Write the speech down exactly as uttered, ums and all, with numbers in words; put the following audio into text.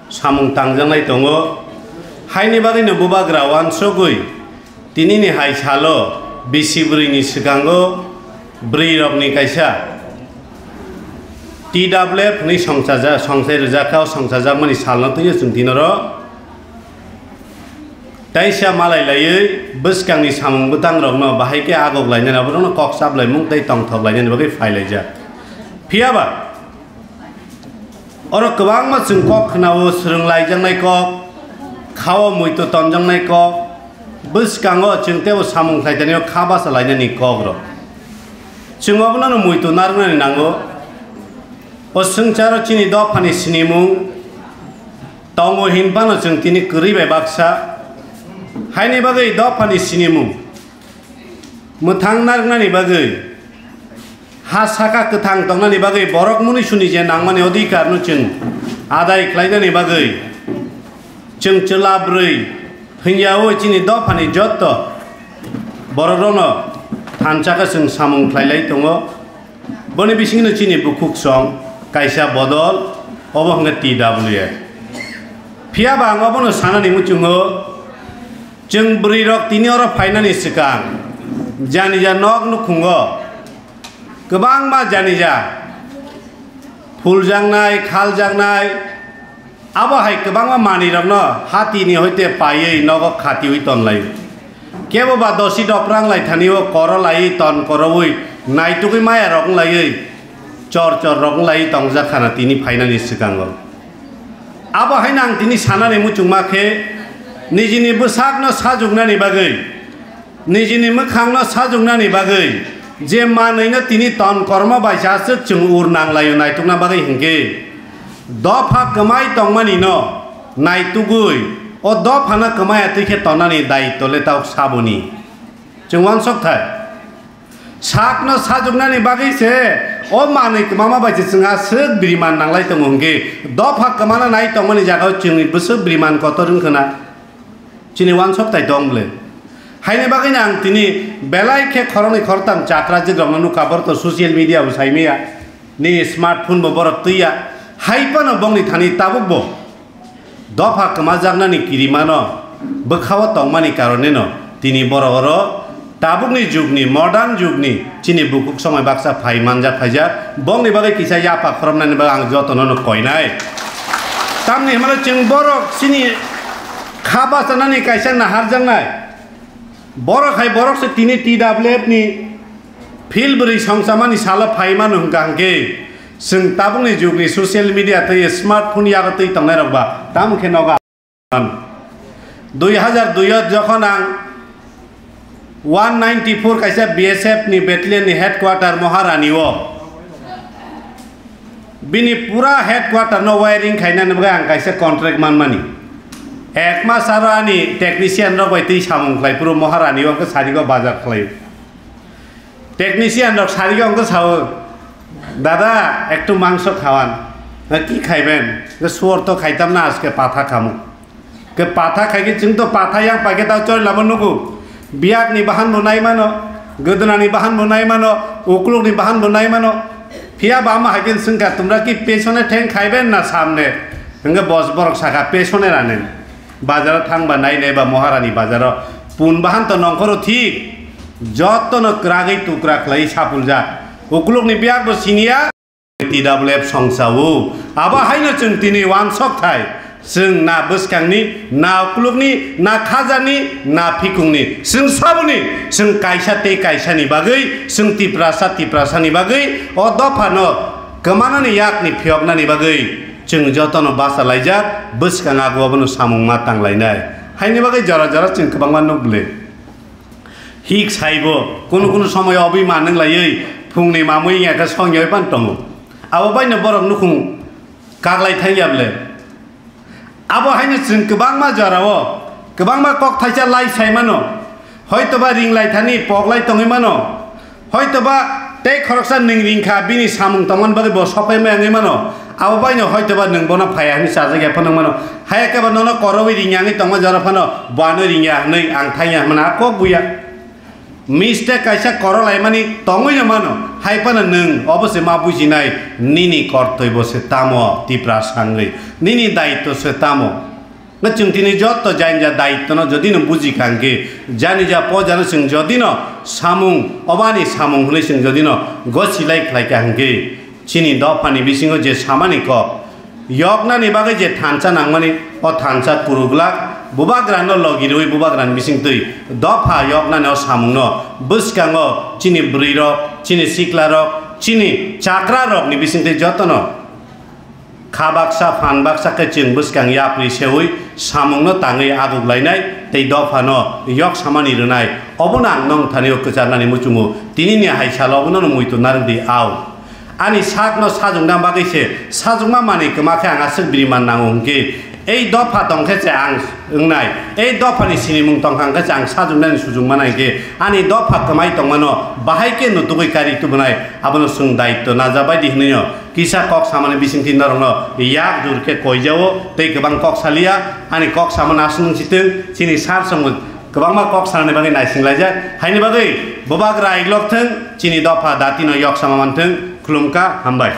samung tangjaknai tongo. Haini bagwino bubagra uansugwi tinini hai salo bisi bwrwini swkango bwrwirokni kaisa T W F hwnwi songchaja-, songchai rwjak kha, o songchajakmani salno twino chwng dinoro taisa malai laiwi bwskangni samung bwtangrokno bahai khe agok lainani, aborokno kok chap laimung tei tongthok lainani bagwi phai laijak. Phiya ba, oro kwbangma chwng kok khna-o, swrwng laijaknai kok, kha-o muitu tonjaknai kok, bwskango chwng teibo samung khlai tani-o kha bacha lainani kokrok. Chwng obono muitu narwknani nango. O swngcharo chini dophani sinimung tongo hin phano chwng tini kwrwi bai baksa. Haini bagwi dophani sinimung mwthang narwknani bagwi, ha saka kwthang tongnani bagwi, borok muni suni je nangmani odhikar no chwng adai khlainani bagwi, chwng chwla bwrwi hwnyaui chini dophani jotto borok rokno thansa khe chwng samung khlai lai tongo. Boni bisingno chini bukhuk song kaisa bodol, obo hwnkhe T W F. Phiya ba ang obono sanani muchungo, chwng bwrwi rok tini oro phainani swkang janija nok nukhungo kwbangma janija phuljaknai, khaljaknai, abo hai kwbangma manwi rokno hatini hoite paiwi nogo khatiwi tonlai. Kebo ba dosi doprang lai thani o koro laiwi ton korowi naitugwi maya rok wng laiwi chor chor rok wng laiwi tongjak khana tini phainani swkango. Abo haino ang tini sanani muchungma khe nijini bwsakno sajwknani bagwi, nijini mwkhangno sajwknani bagwi je manwino tini ton kormo bai se aswk chwng ur nang laio naitukna bagwi hinkhe dopha kwmai tongmanino naitugwi o dophano kwmaya twi khe tonani daitto le tabuk saboni. Chwng uansok thai. Sakno sajwknani bagwi se o manwi kwmama bai se chwng aswk biriman nanglai tongo hwnkhe dopha kwmana nai tongmani jagao chwngni bwswk biriman kotor wngkha na? Chini uansok tai tong bwle. Haini bagwino ang tini belai khe khoroknwi khoroktham chakrajwk rokno nukha, borok to social media bo saimaya, ni smartphone bo borok twiya, hai phano bongni thani tabuk bo dopha kwmajaknani kirimano bwkhao tongmani karoneno tini borok oro tabukni jugni, modern jugni chini bukhuk somoi baksa phai manjak phaijak. Bongni bagwi kisa yapha khoroknani bagwi ang jotono no koinai. Tamni hwnmano chwng borok chini kha bachanani kaisa naharjaknai. Borok hai borok se tini T W F ni phil bwrwi songchamani salo phai mano hwnkha hwnkhe, chwng tabukni jugni social media tei smartphone yago twi tongnai rok ba tamo khe nogo. Dui hazar dui o jokhon ang one ninety four kaisa B S F ni battalion ni headquarter Maharani o, bini pura headquarter no wiring khainani bagwi ang kaisa contract manmani. Ek mas aro ani technician rok bai twi samung khlai phuru Maharani o hwnkhe sarigo bazar khlai. Technician rok sarigo hwnkhe sao, "Dada, ektu mangso khawan." "Ki khaiben?" "Suor to khaitam na, aske patha khamu." Ke patha khai khe chwng to patha yang pai khe ta choi lama nugo. Biyak ni bahan bo nai mano, godona ni bahan bo nai mano, ukluk ni bahan bo nai mano. Phiya ba ama hai khe swngkha, "Tumra ki pesone theng khaiben na samne?" Hwnkhe bos borok sakha, "Pesone rane." Bazaro thang ba nai nai ba Maharani bazaro pun bahan to nongkhoro thik. Joto no kwragwi tukra khlai sapulja. Ukluk ni biyak bo siniya. T W F songsa-o. Abo haino chwng tini uansok thai. Chwng na bwskangni, na uklukni, na khajani, na phikungni. Chwng saboni, chwng kaisa tei kaisani bagwi, chwng Tiprasa, Tiprasani bagwi, o dophano kwmanani yakni phiyoknani bagwi chwng jotono bachalaijak, bwskang ago abono samung ma tanglainai. Haini bagwi jora jora chwng kwbangma nukle. Hik saibo, kunu kunu somoyo obwi manwng laiwi phungni mamwi wngya khe songyawi pan tongo. Abo baino borok nukhung kaglai thangya ble. Abo haino chwng kwbangma jorao, kwbangma kok thaisa lai sai mano. Hoitoba ring lai thani pok lai tongwi mano. Hoitoba tei khoroksa nwng ring kha, bini samung tongmani bagwi bo sopai ma wngwi mano. Abo baino hoitoba nwng bono phaiya hwnwi chajak ya phano wngmano. Haya khe bo nono korowi ring ya wngwi tongma jora phano bo ano ring ya hwnwi ang thang ya hwnmano a kok buya. Mistake kaisa korolaimani tongwi no mano, hai phano nwng obo se ma bujinai, nini kortoibo se tamo Tiprasa wngwi, nini daitto se tamo? Chwng tini jotto jainja daittono jodi no buji kha hwnkhe, janija pojano chwng jodi no samung, obani samung hwnwi chwng jodi no gosilai khlai kha hwnkhe, chini dophani bisingo je samani kok, yoknani bagwi je thansa nangmani, o thansa kwrwglak, bubagrano logi rwui bubagrani bisingtwi dopha yoknani o samungno bwskango chini bwrwirok, chini siklarok, chini chakrarokni bisingtwi jotono kha baksa, phan baksa khe chwng bwskang yapri seui samungno tangwi aguklainai tei dophano yok samani rwnai. Obono ang nong thani o kwcharnani muchungo. Tinini hai salo obono muitu narwk di au. Ani sakno sajwkna bagwi se sajwkma manwi kwma khe ang aswk biriman nango hwnkhe, ei dopha tong khe se ang wngnai, ei dophani sinimung tong kha hwnkhe se ang sajwknani sujwk manai hwnkhe, ani dopha kwmai tongmano bahai khe nutugwi kari tubunai, abono chwng daitto najabai di hwnwi no kisa kok samani bisingtwi norokno yak jur khe koijao tei kwbang kok saliya. Ani kok samani aswk nung si thung, chini sar songbo kwbangma kok sanani bagwi naising laijak. Haini bagwi bubagra aiglok thung, chini dopha datino yok sama man thung. Khulumkha, hambai.